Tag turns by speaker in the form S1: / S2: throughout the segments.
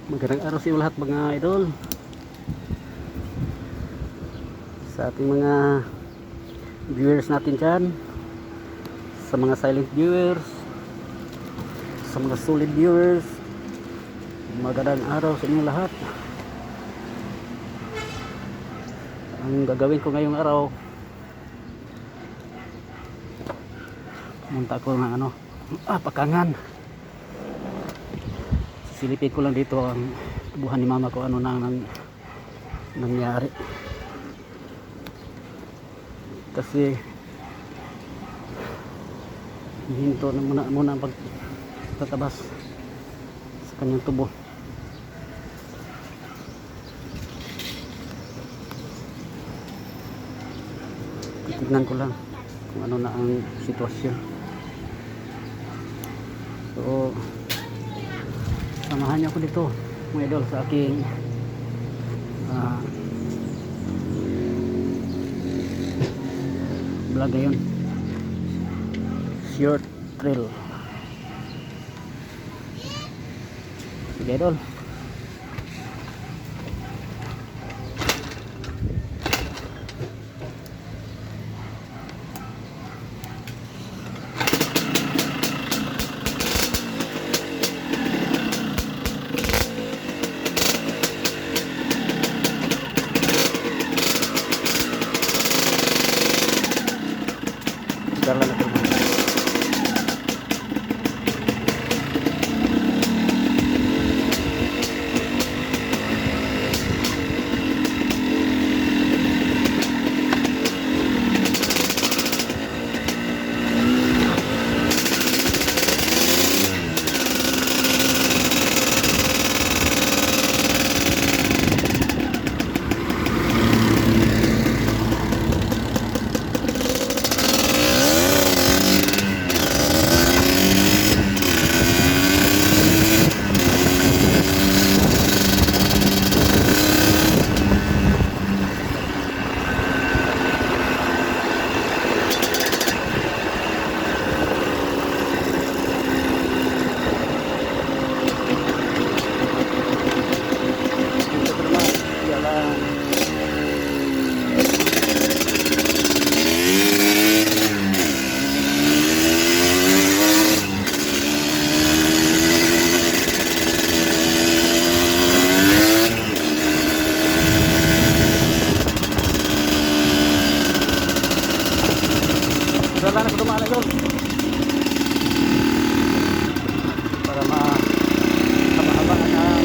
S1: Magandang araw sa inyo lahat mga idol, sa ating mga viewers natin dyan, sa mga silent viewers, sa mga solid viewers. Magandang araw sa inyo lahat. Ang gagawin ko ngayong araw, pumunta ko ng pakangan. Silipin ko lang dito ang tubuhan ni mama ko, ano nang nangyari. Kasi hinto na muna ang pagtatabas sa kanyang tubo. Tignan ko lang kung ano na ang sitwasyon. So samahan niyo ako dito mga idol sa aking vlog ngayon. Short trail. Sige idol. Jalan na ito. Wala na ko dumaan idol para mahaba-habaan ang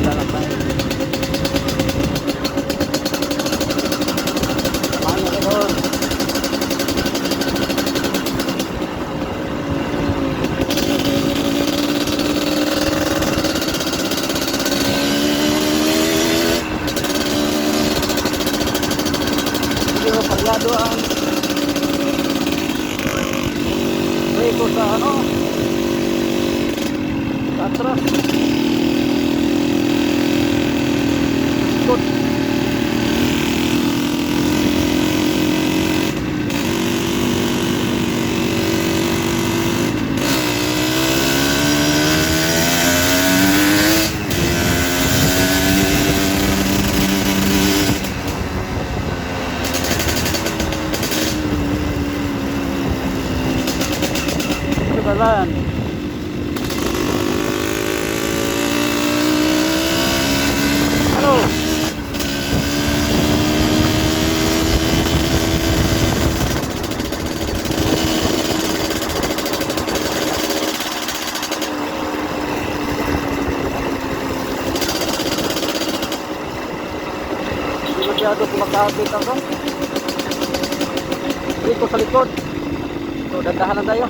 S1: lalakbay. Samahan niyo idol. Paglado ang breko sa sa atras. Good. Jalan. Halo. Hindi masyado kumakapit ako. Dito sa likod. So, dandahan lang tayo.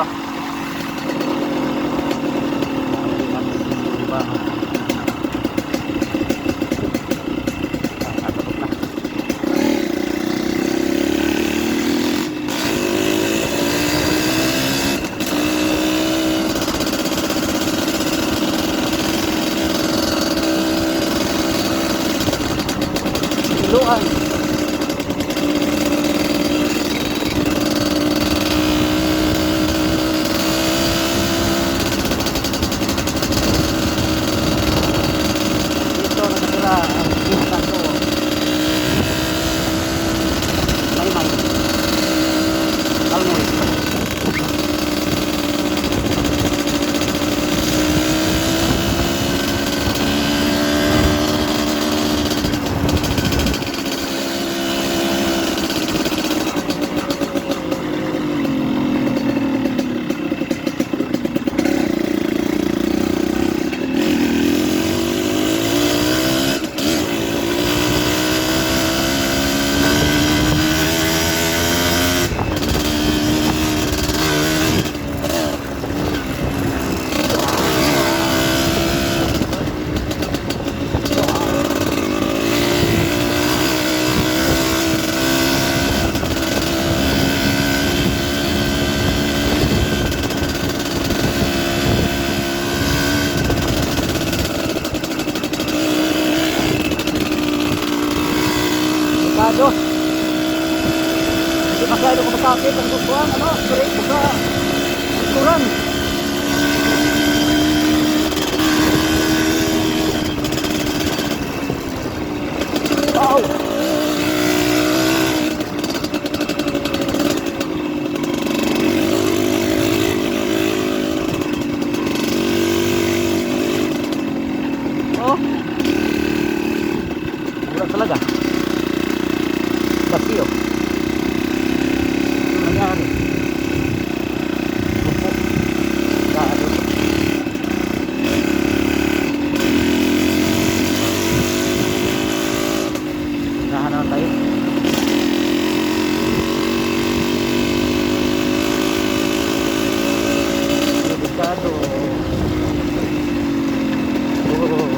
S1: dito. Diba? Tapos na. Iluan. Dito nakatira ang pinsan ko. Maymay. Almoy. Delikado. Hindi masyado kumasakit ang gustuhan, ano, straight sa likuran. Wow! Oh! Wala talaga. Basio. Ano nangyari? Upo. Gaano. Nahanap tayo. Delikado. Oh.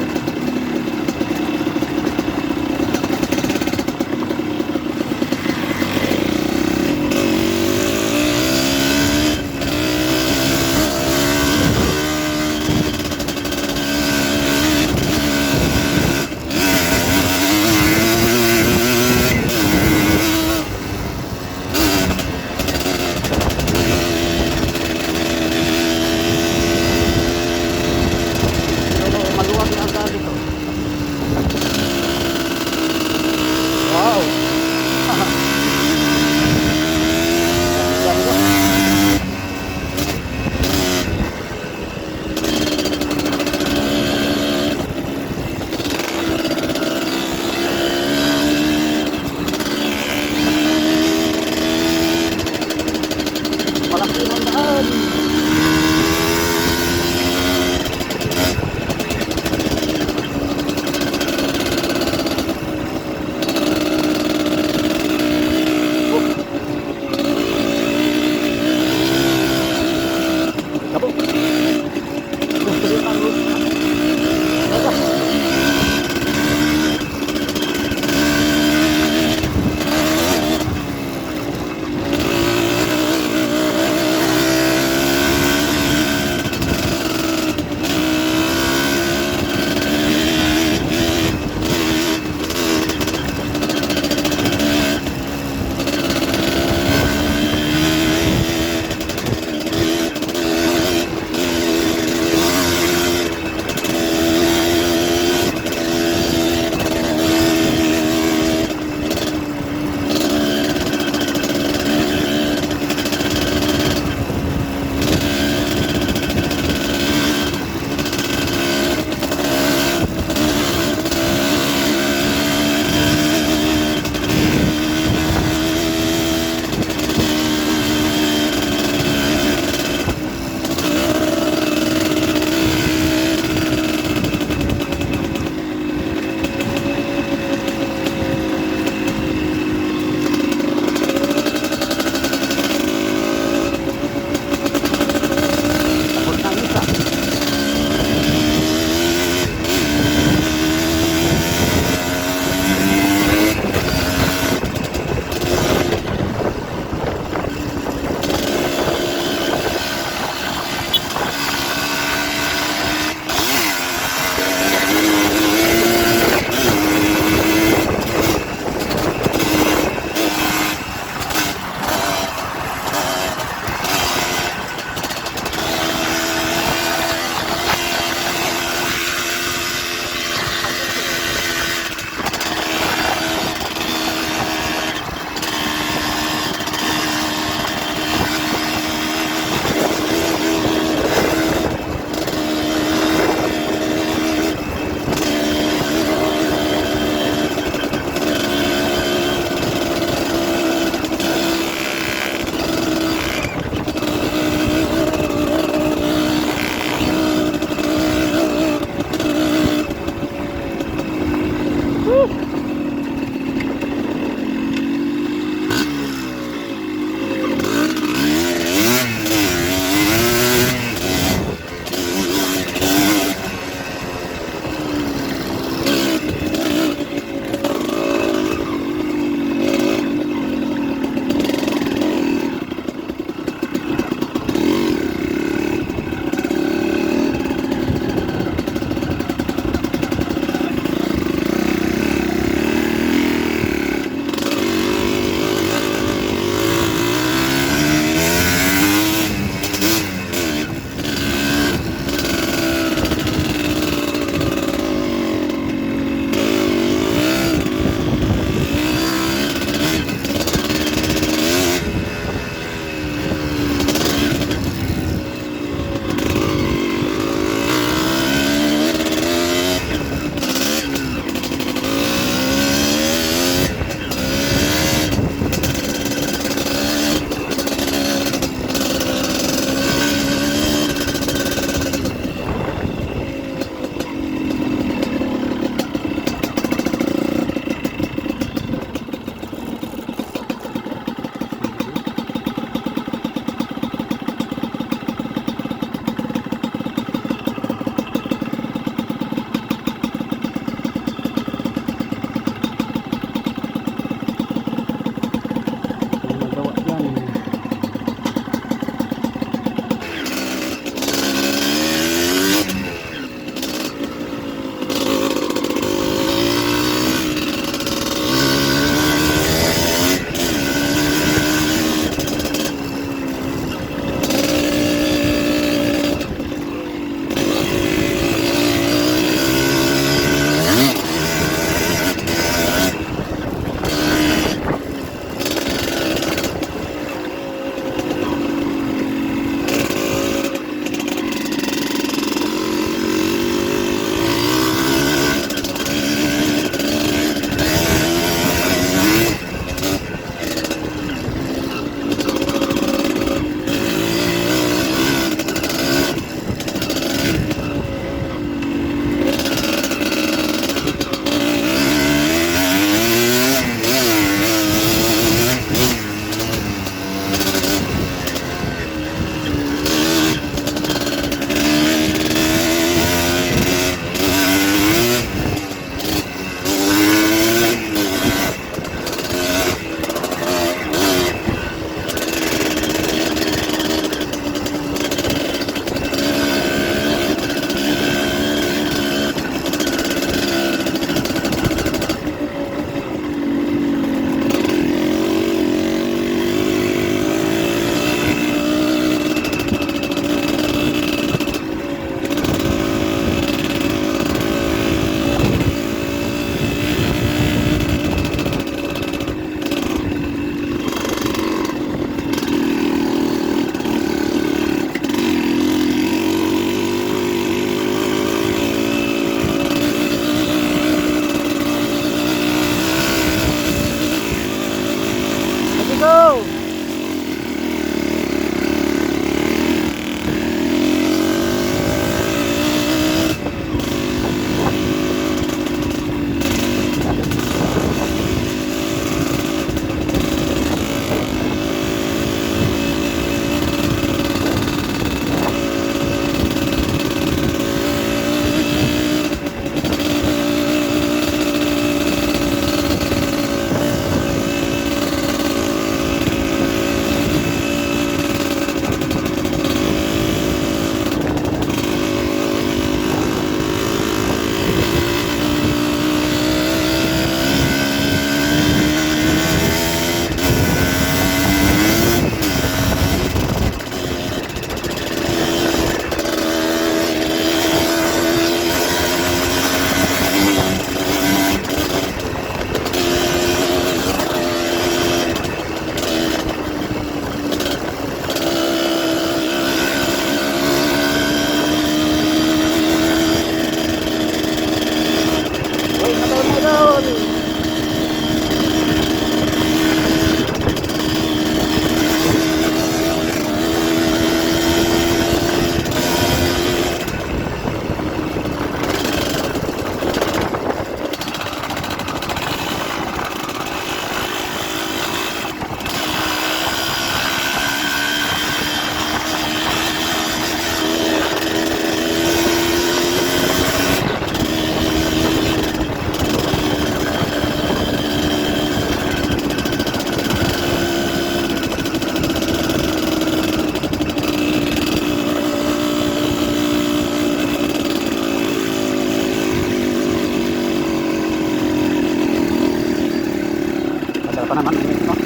S1: pa naman ulit, no?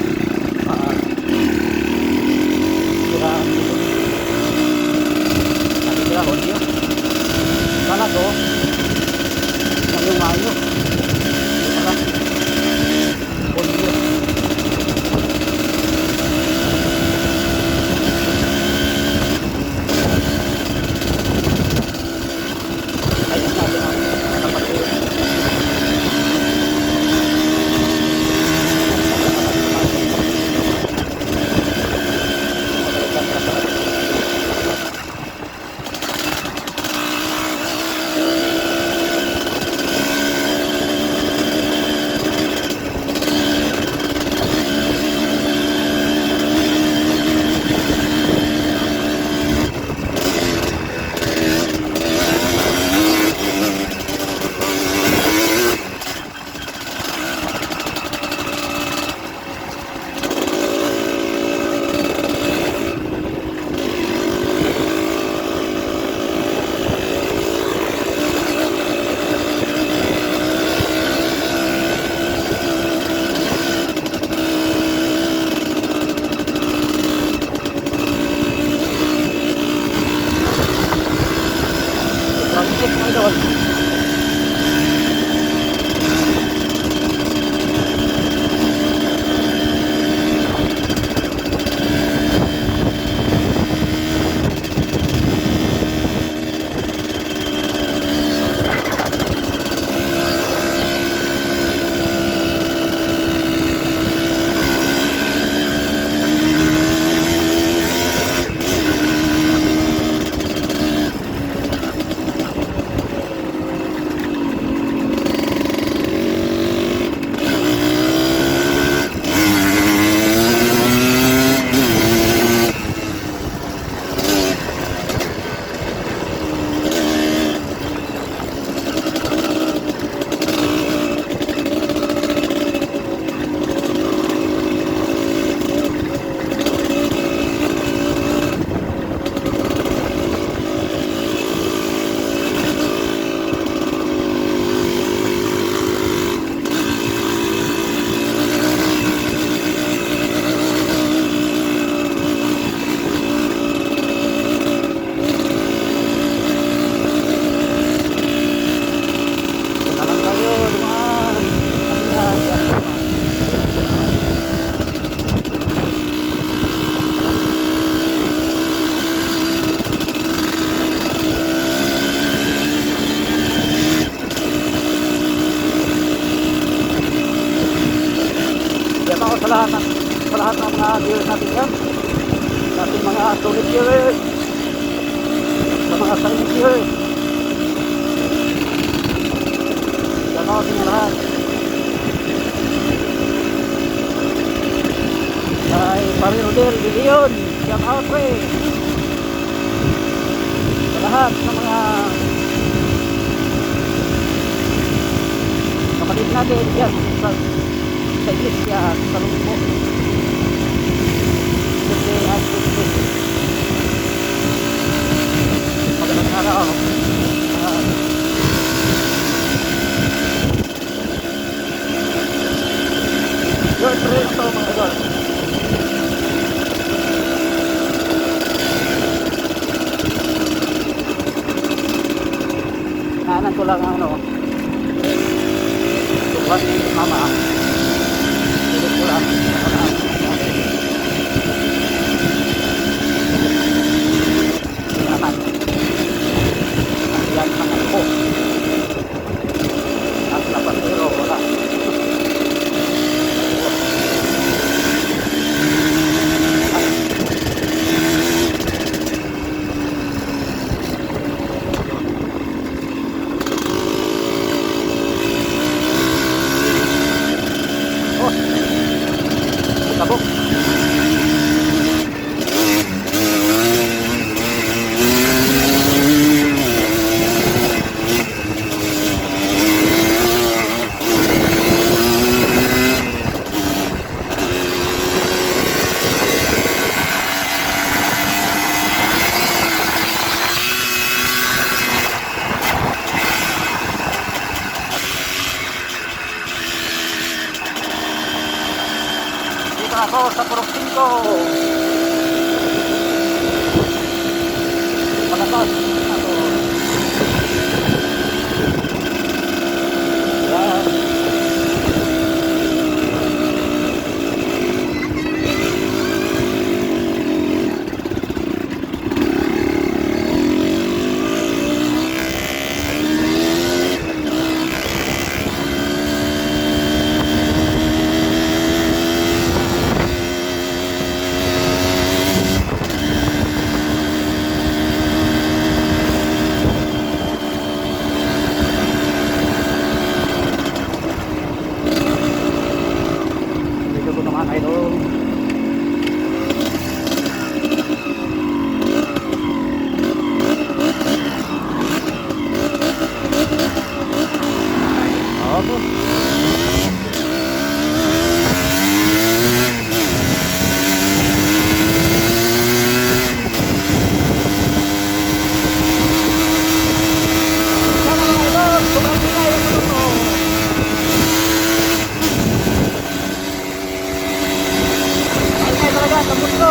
S1: Siraan dito. Nakikira ko niyo. Sana to. Yan yung mayo. Wala. Polio. Ayun natin ang nakapagpili. Traffic mga idol. Talang kayo, dumaan. Ayan. Yan ako sa lahat ng mga viewers natin yan. Sa ating mga solid viewers. Sa mga silent viewers. Yan ako sa inyo lahat. Kay Pari Rodel de Leon. Shout out pre. Sa lahat ng mga kapatid natin yan sa iglesia sa Lumbo. Kasi at magandang araw. Your trail ito mga idol. Naanan ko lang ang ano. Tuwan ni mama. Tulit ko lang. Naman. Yan ang ako. At napasiro wala. na ako sa Purok 5. Palatas ako. Yan. Dito ko naman idol. Opo. Sana mga idol, sobrang tingay ang motor ko. Ay talaga, tapos ko.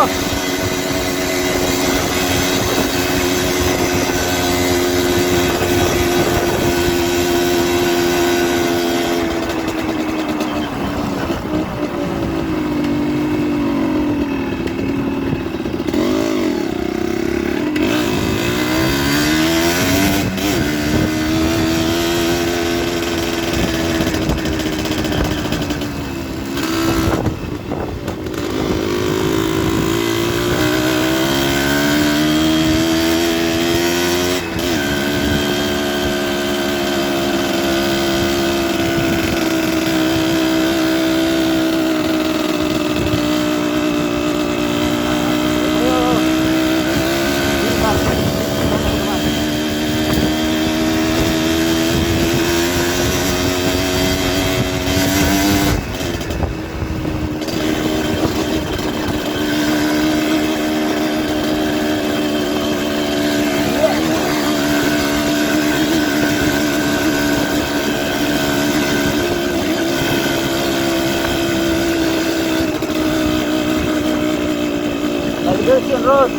S1: Diversion Road.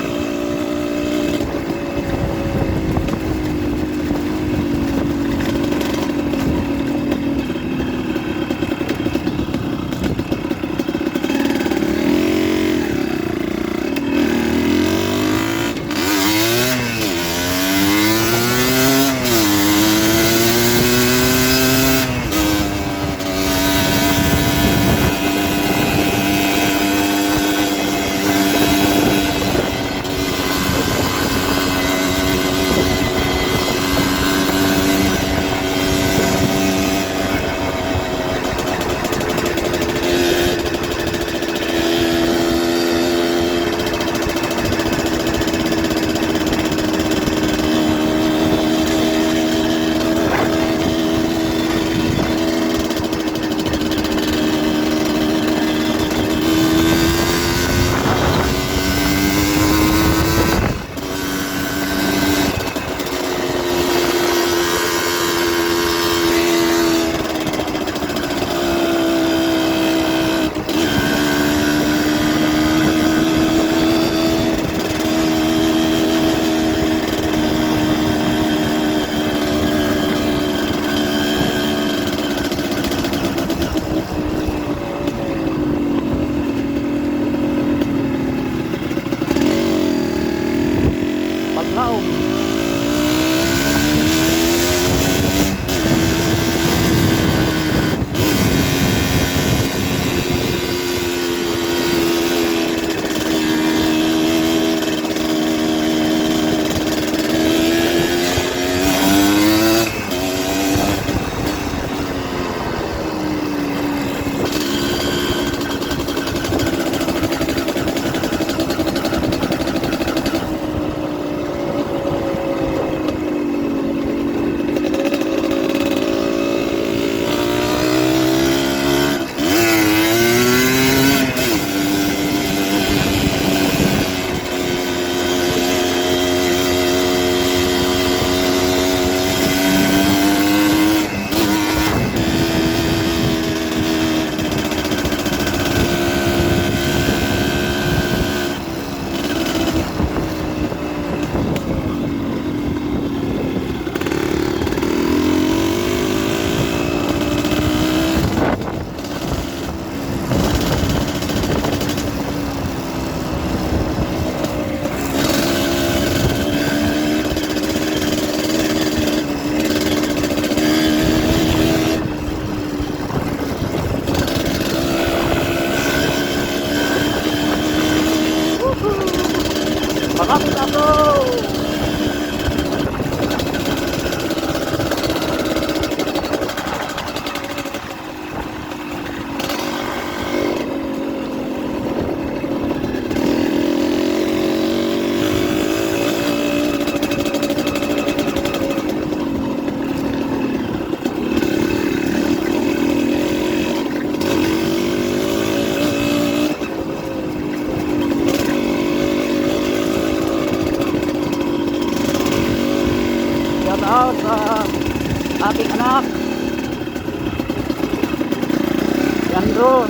S1: Nandun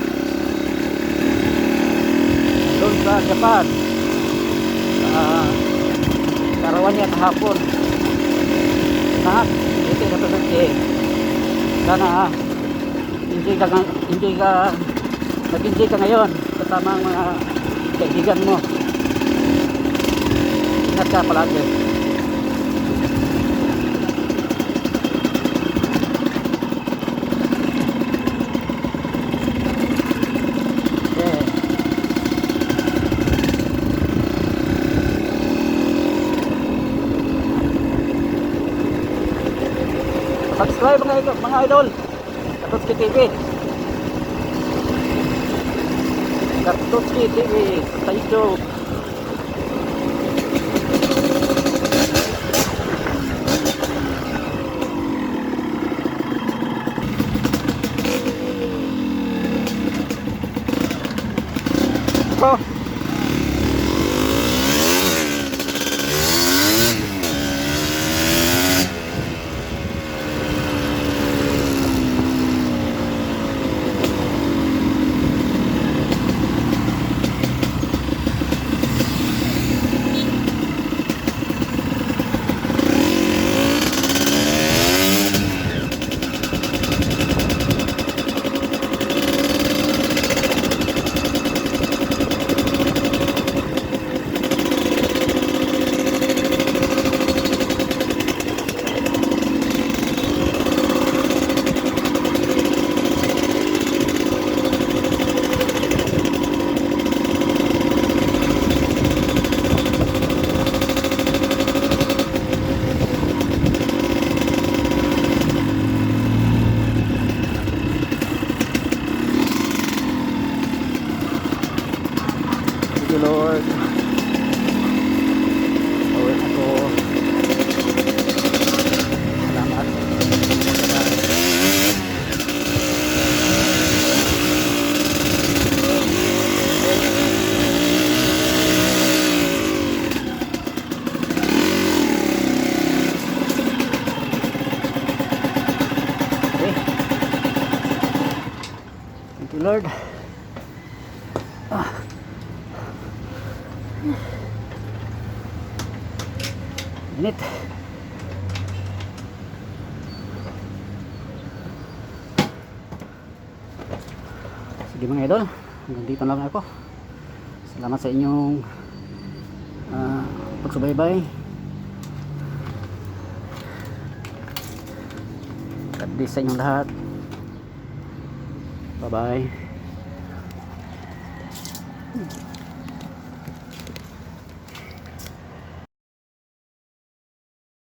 S1: sa Japan, sa Karawan niya kahapon. Lahat ito na presente. Sana enjoy ka, nag-enjoy ka ngayon kasama ang mga kaibigan mo. Ingat ka palagi. Subscribe mga idol, Katotski TV. Katotski TV sa YouTube. Oh. Thank you, Lord. Away ako. Salamat. Okay. Thank you, Lord. Init. Sige mga idol, hanggang dito lang ako. Salamat sa inyong pagsubaybay. God bless sa inyong lahat. Bye bye.